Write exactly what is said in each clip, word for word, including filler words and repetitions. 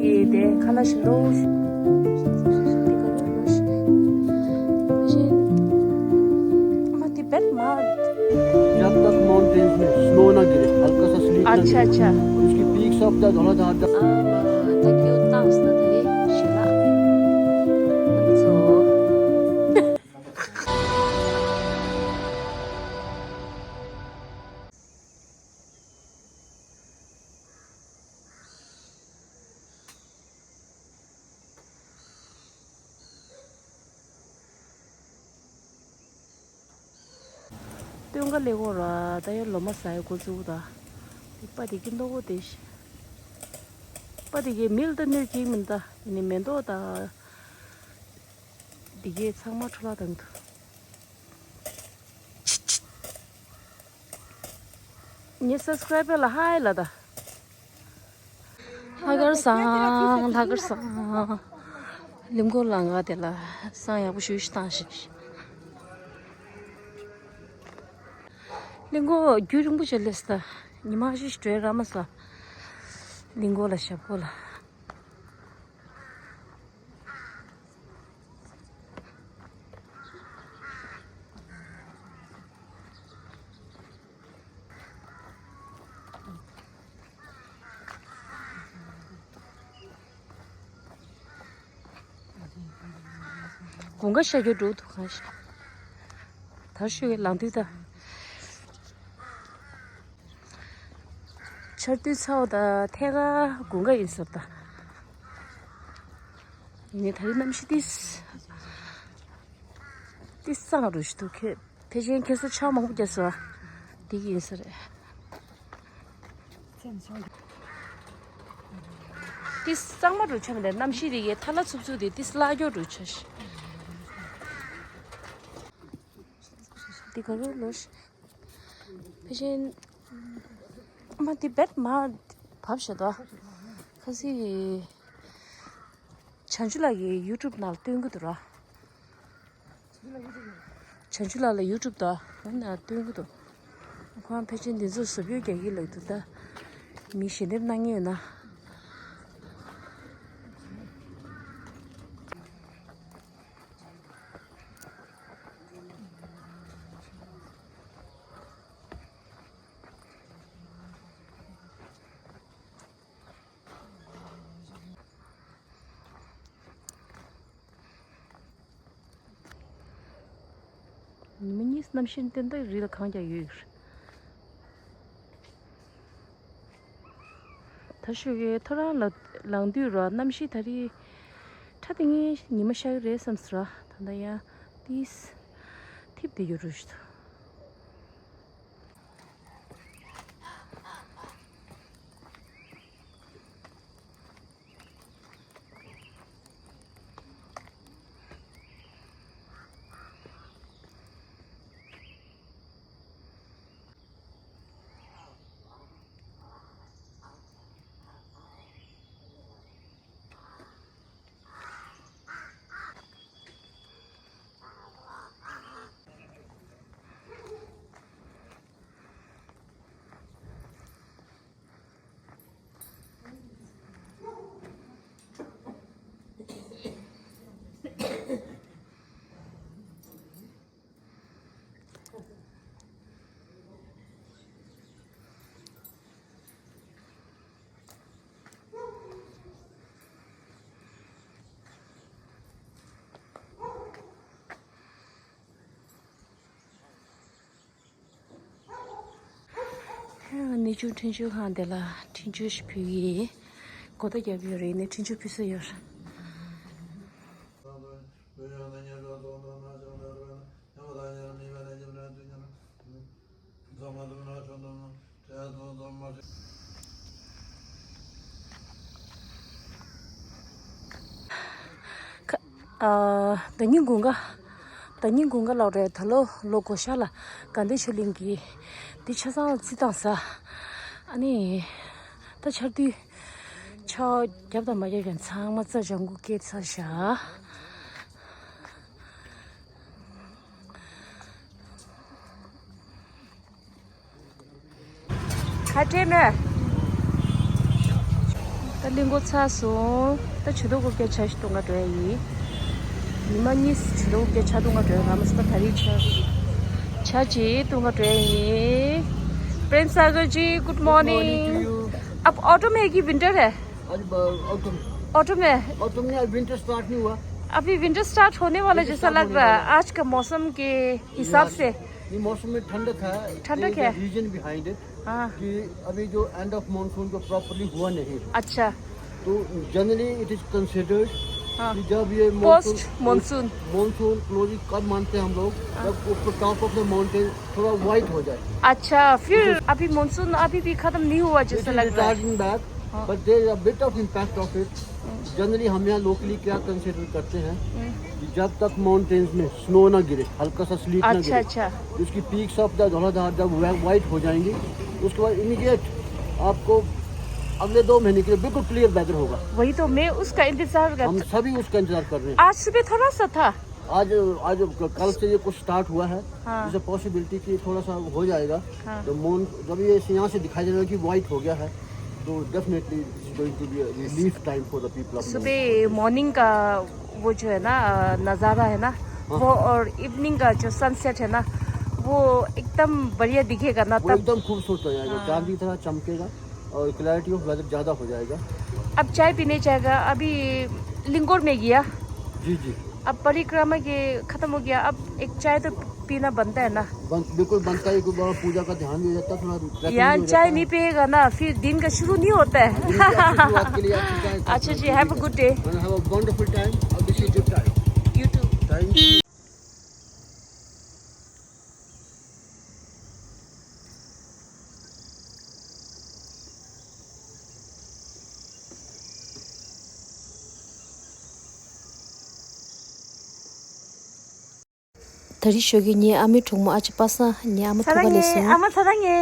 ཡོད་དེ་ཁ་ལག་ཞིམ་པོ། ཨ་དེ་བེད་མ། जब तक माउंटेन्स में स्नो ना गिरे, हल्का सा स्लीप ना अच्छा गिरे, अच्छा। उसकी पीक्स ऑफ द धौलाधार। ད་ཁྱོད་ཏང་སྟེ་ད་རེས་ཞེ་ལ། ང་ཚོ། སྟོན་ཁ་སླེབས་ཡོད་ར། ད་ཡང་ལོ་མ་ཟ་ཡི་འགོ་བཙུགས་ད། དེ་པ་དེ་གི་མདོག་པོ་དེ། པ་དེ་གི་མིལ་ད་གནོད་ཀྱི་མིན་ད། ཡིན་ནི་མེ་ཏོག་ད། དེ་གི་ཚང་མ་འཕྲོ་བརླག་བཏང་འདུག་ངའི་སབ་སི་ཀ་རའི་བར་ལ་ཧའི་ལབ་ད། ལྷག་དཀར་བཟང་། ལྷག་དཀར་བཟང་། གླིང་སྐོར་ལ་ང་དེ་ལ་བསང་ཡག་པོ་ཞུ་ཞིག་བཏང་ཞིག་གླིང་སྐོར་རྒྱུན་རིང་པོ་བྱས་སླེབས་ད། ཉི་མ་བཞི་ཞིག་བྲོས་ར་མ་ས། གླིང་སྐོར་ལ་ཞབས་སྐོར་ལ། དགུན་ཁ་ཤར་རྒྱུ་འགྲོ་འདུག་གང་ཞིག་ད་ཤོད་ཀྱི་ལངས་དུས་ད། ཆར་དུས་ཚ་བ་ད་ཐད་ཀར་དགུན་ཁ་ཡིན་ཟེར་ད། ཡིན་ནའི་ད་རེས་གནམ་གཤིས་ཏིས། ཏིས་གཙང་རུ་ཞིག་འདུག་ཁྱེད། ཕལ་ཆེར་ཁྱེད་ཚོ་ཆར་མང་པོ་བརྒྱབ་སོང་། འདི་ཡིན་ས་རེད། ཏིས་གཙང་མ་རུ་ཆ་མི་འདྲ་གནམ་གཤིས་དེ་གའི་ཐ་ལ་འཚུབ་འཚུབ་དེ་ཏིས་སླ་སྐྱོ་རུ་ཆ་ཞིག་འདི་ག་རུ་ལོ་ཞིག་ཕལ་ཆེར། མ་དེ་བེད་མ་བབས་ཤག་ད། ཁ་སི། བྱང་ཆུབ་ལགས་ཀྱི་ཡུ་ཊུབ་ནང་ལ་སྟོན་གི་འདུག་ར། བྱང་ཆུབ་ལགས་ལ་ཡུ་ཊུབ་དང་ནང་སྟོན་གི་འདུག་ཁོང་ཕལ་ཆེར་འདི་ཚོ་བཟོ་བཅོས་རྒྱག་གི་ལབ་འདུག་ད་མི་ཞལ་འདེབས་གནང་མཁན་ཡོད་ན། ཉི་མ་གཉིས་གནམ་གཤིས་ཏན་ཏན་རི་ལ་གངས་རྒྱག་ཡོད། ད་ཤོད་ཀའི་ཐོ་རངས་ལ་ལངས་དུས་ར་གནམ་གཤིས་ད་རེས་ཁྲ་ཏིང་ངེ་ཉི་མ་ཤར་གི་རེད་བསམ་སོང་ར། ད་ལྟ་ཡང་ཏིས་ཐིབས་བསྡད་ཡོད་རུ་ཞིག་གནས་ཆུང་འཕྲིན་བཅོལ་ཁང་དེ་ལ་འཕྲིན་བཅོལ་ཞིག་ཕུལ་གྱི་ཡིན། གོ་བརྡ་རྒྱབ་ཡོད་རེད། ནས་འཕྲིན་བཅོལ་ཕུལ་ས་ཡོད་རེད། ཁ་ཨ། ཟླ་ཉིན་དགུན་ཁ། ཟླ་ཉིན་དགུན་ཁ་ལོག་རེད། ད་ལོ་ལོ་འགོ་ཤར་ལ་དགའ་ལྡན་ཆོས་གླིང་གི་འདི་ཆ་ཚང་ལ་རྩི་བཏང་ས། ཨ་ནི། ད་ཆར་དུས་ཆར་རྒྱབ་དང་མ་རྒྱབ་ཀྱང་ཚང་མ་རྩྭ་ལྗང་གུ་སྐྱེས་ཚར་ཤག་ཁ་བྲལ་མེད། ད་ གླིང་སྐོར་ཚར་སོང་། ད་ཇུས་གཏོགས་རྐུབ་བཀྱག་ཇ་ཞིག་འཐུང་ག་འགྲོ་ཡ་ཡིན། ཉི་མ་གཉིས་ཇུས་གཏོགས་རྐུབ་བཀྱག་ཇ་འཐུང་ག་འགྲོ་ཡ་རག་མ་སོང་། ད་ད་རེས་ཇ་ཇ་ཅིག་འཐུང་ག་འགྲོ་ཡ་ཡིན། प्रेम सागर जी, गुड मॉर्निंग। अब ऑटम है कि विंटर है? आज ऑटम। ऑटम है। ऑटम नहीं, आज विंटर स्टार्ट नहीं हुआ। अभी विंटर स्टार्ट होने वाला जैसा लग रहा है आज का मौसम के हिसाब से। ये मौसम में ठंडक है। ठंडक है। Reason behind it. हाँ। कि अभी जो एंड ऑफ मॉनसून जो प्रॉपरली हुआ नहीं। अच्छा। तो जनरली इट इज कंसिडर्ड हाँ। कि जब ये पोस्ट मॉनसून। मॉनसून क्लोजिंग कब मानते हैं हम लोग? हाँ। जब ऊपर टॉप ऑफ द माउंटेन थोड़ा वाइट हो जाए। अच्छा, फिर अभी मॉनसून अभी भी खत्म नहीं हुआ जैसा लग रहा है। बैक। हाँ। But there a bit of impact of it. Generally हम यहाँ लोकली क्या कंसिडर करते हैं कि जब तक माउंटेन्स में स्नो ना गिरे, हल्का सा स्लीप ना अच्छा गिरे, अच्छा। उसकी पीक्स ऑफ द धौलाधार जब वाइट हो जाएंगी, उसके बाद इमीडिएट आपको अगले दो महीने के लिए बिल्कुल क्लियर वेदर होगा। वही तो मैं उसका इंतजार कर हम सभी उसका इंतजार कर रहे हैं। आज सुबह थोड़ा सा था। आज आज कल से ये कुछ स्टार्ट हुआ है। हाँ। इसे पॉसिबिलिटी कि थोड़ा सा हो जाएगा। हाँ। तो मून जब ये यहाँ से दिखाई दे रहा है कि वाइट हो गया है, तो definitely it's going to be a relief time for the people of सुबह मॉर्निंग का वो जो है ना, अ, नज़ारा है ना, हाँ। वो और इवनिंग का जो सनसेट है ना, वो एकदम बढ़िया दिखेगा ना वो तब। एकदम खूबसूरत हो जाएगा। हाँ। चांद की तरह चमकेगा और क्लैरिटी ऑफ वेदर ज़्यादा हो जाएगा। अब चाय पीने जाएगा। अभी लिंगोर में गया। जी जी। अब परिक्रमा के खत्म हो गया, अब एक चाय तो पीना बनता है ना। बन, बिल्कुल बनता है, क्योंकि वहाँ पूजा का ध्यान भी रहता है, थोड़ा ट्रैकिंग यहाँ भी हो चाय जाता है। नहीं पिएगा ना, फिर दिन का शुरू नहीं होता है। दिन की अच्छी शुरुआत के लिए आपकी चाय अच्छा जी, have a good day। And have a wonderful time, और wish you good time। You too। Thank you। ད་རེས་ཞོགས་ཀས་ངའི་ཨ་མའི་གྲོགས་མོ་ཨ་ཅེ་པ་སངས་ངའི་ཨ་མ་ཐུག་ག་སླེབས་སོང་། ཨ་མ་ཚ་རང་ངེ།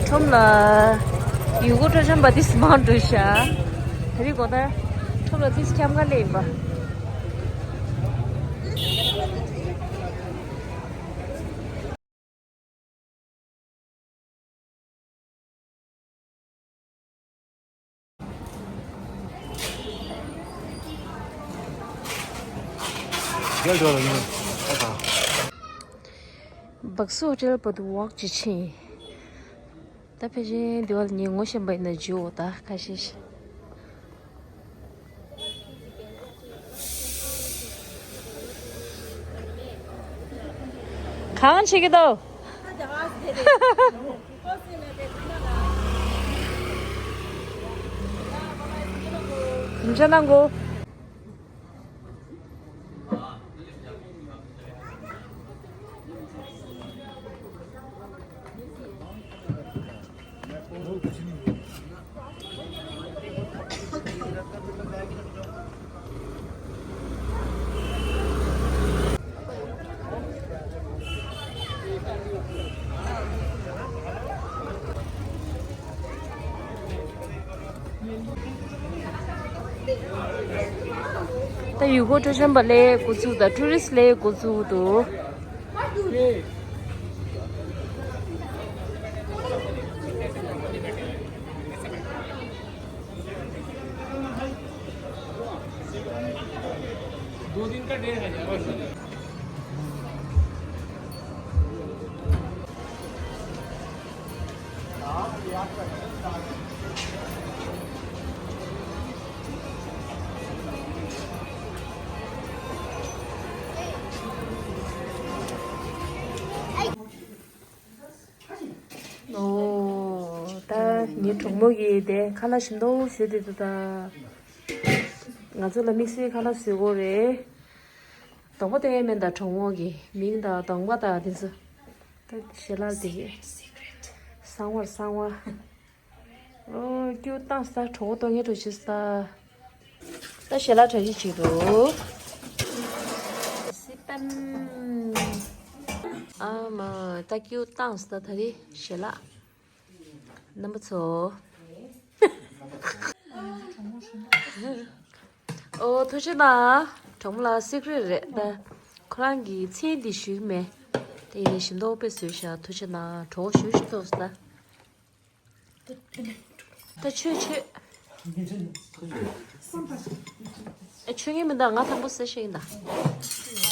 ཁྲོམ་ལ་ཡུལ་སྐོར་སྤྲོ་འཆམ་པ་ཏིས་མང་འགྲོ་ཤག་ད་རེས་གོ་ད་ཁྲོམ་ལ་ཏིས་འཁྱམ་ག་སླེབས་ཡིན་པ། སྦག་སུ་ཧོ་ཊེལ་བར་དུ་ཝོག་ཅིག་ཕྱིན། ད་ཕལ་ཆེར་འདི་བ་ལ་ངས་ངོ་ཤེས་པ་ཡིན་ན་འཇུ་འོ་ད་ཁ་ཤས་ཤིག་གང་བྱེད་ཀྱི་འདུག་གུམ་ཆ་གནང་གོ། ད་ཡུལ་སྐོར་སྤྲོ་འཆམ་པ་ལ་འགོ་ཚུགས་དང་ཊུ་རི་སི་ལ་འགོ་ཚུགས་འདུག་ཨོ། ད་ངའི་གྲོགས་མོ་གིས་དེ་ཁ་ལག་ཞིམ་མདོག་བཟོས་བསྡད་འདུག་ད། ང་ཚོ་ལ་དམིགས་བསལ་ཁ་ལག་བཟོས་དགོས་རེད། གདོང་པ་སྟོན་ཡས་མིན་ད། གྲོགས་མོ་གི་མིང་དང་གདོང་པ་དང་དེ་ཚོ། ད་ཞལ་ལག་དེ་གས་གསང་བར་གསང་བ། ཨོ། སྐྱིད་པོ་བཏང་ས། གྲོགས་པོ་སྟོན་མཁན་འདྲ་བྱེད་ས། ད་ཞལ་ལག་གྲ་སྒྲིག་བྱེད་འདུག་སི་པན། ཨ་མ། ད་སྐྱིད་པོ་བཏང་ས། ད་ད་རེས་ཞལ་ལག་རྣམ་པ་ཚོ། ཨོ། ཐུགས་རྗེ་གནང་། གྲོགས་མོ་ལགས་སི་ཀི་རེ་ཊི་རེད་ད། ཁོ་རང་གིས་མཚན་འདི་ཞུས་མེད། དེ་ཡིན་ནའི་ཞིམ་མདོག་དཔེ་བཟོས་ཤག་ཐུགས་རྗེ་གནང་། གྲོགས་པོ་ཞུ་ཞུ་ཐུབ་ས། ད་ཆོས་ཆོས། ཨེ་ཆོས་ངན་མི་འདུག་ང་དང་པོ་ཟེར་ཤེས་ཡིན་ད།